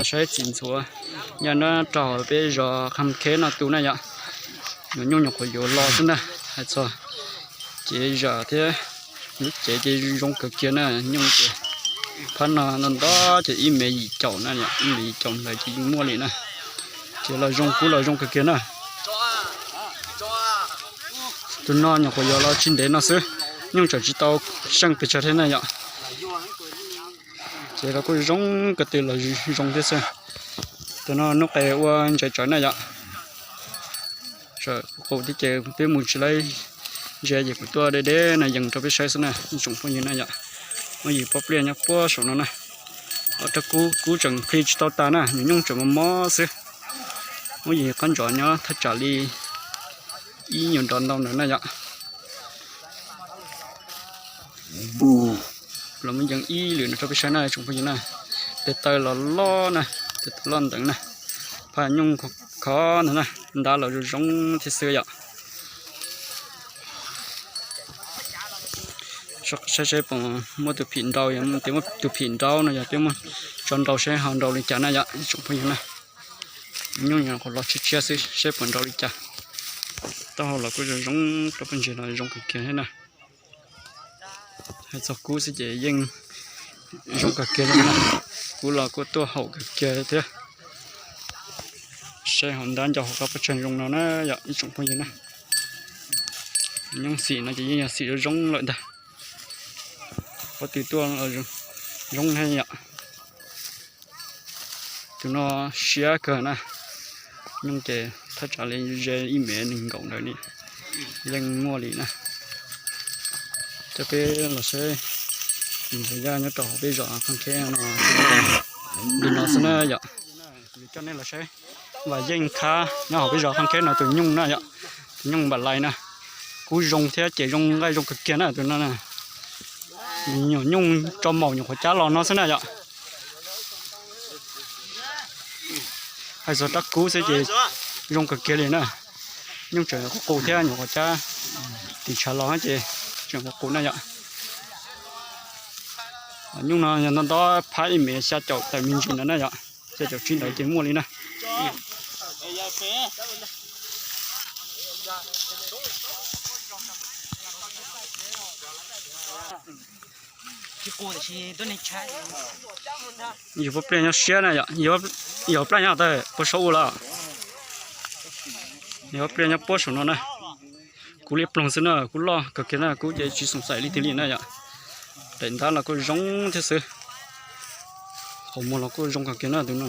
Saib txiv ntxhuav nyob nrog rau peb zos Kham Kheb no tu na yom. Nyuam nyuj nyuam qhuav yuav los xwb na, hais txog kev zam thiab lub cev ces zoo kawg kiag na. Nyuj ces phab no nto nto ces ib mev yim caum na yom, ib mev yim caum ntawd ces yeej muaj li na. Ces los zoo, kub los zoo kawg kiag na. Tus no nyuam qhuav yuav los tsis ntev no xwb, nyuj tseem tsis tau seej pes tsawg thiab na yom. Ces los kuj zoo ko tw los zoo thiab xwb. Tus no nuj qes ua ntses tsawv na yom. Tsawv qus thiab ces peb mus tsis laib ntsia ces kuv tuaj deb deb no yees rau peb saib xwb na ib tsoom phooj ywg na yom. Muaj yim pob pliaj nyob puag saum no na. Ob rab kub, kub tseem plhi tsis tau tas na, nyuam nyuj tseem mos mos xwb. Muaj yim qab ntsos nyob thaj tsam li ib nyuag nrov ntau ntawd na yom. Los muab yees ib lwm no rau peb saib na tsoom phooj ywg na. Tes taw los loj na, tes taw loj nteev na. Phaj nyuj khov ntawd na, ntab los zoo zoo thiab xwb yom. Saib saib puas muaj tus phim nrau, yog tias muaj tus phim nrau no yog peb muab tso nrau saib ho nrau li cas na yom tsoom phooj ywg na. Nyuj nyuam qhuav los tshiab tshiab xwb, saib puas nrau li cas. Taub hau los kuj zoo zoo, rau poj ntsis los zoo kawg kiag thiab na. Hais txog kub xwb ces yeej zoo kawg kiag li na. Kub los kuj tuaj haum kawg kiag thiab. Saib hauv ntab ncau hauv qab pob tsag zoo no na yom ib tsoom phooj ywg na. Nyuj xim no ces yeej yog xim zoo zoo lawm ntag. Qhov twg tuaj zoo thiab yom. Tus no siab kawg na. Nyuj ces thaj tsam li ze ib mev nees nkaum ntawd li, yeej muaj li na. Coj peb los saib ntxhua yaj nyob rau hauv peb zos Kham Kheb no li no xwb na yom. Yuav coj nej los saib vam yeej khab nyob hauv peb zos Kham Kheb no tus nyuj na yom. Tus nyuj npam lais na, kub zoo thiab ces zoo nqaij zoo kawg kiag na tus no. Nyuam nyuj tso maum nyuam qhuav cab los no xwb na yom. Hais txog rab kub xwb ces zoo kawg kiag li na. Nyuj tseem qus qus thiab nyuam qhuav cab tim tshav los ces tseem qus qus na yom. Nyuj no yog nto nto phab ib mev xya caum tawm me ntsis no na yom, xya caum tsib ntawd ces muaj li na. Yog pob pliaj nyob siab na yom, yog pob pliaj nyob tawm puag saum ub lawm. Yog pob pliaj nyob puag saum no na. Kub liab ploog xwb na, kub loj kawg kiag na, kub ces tsis xoom xaim li twg li na yom. Daim ntab los kuj zoo thiab xwb. Qhov muag los kuj zoo kawg kiag na tus no.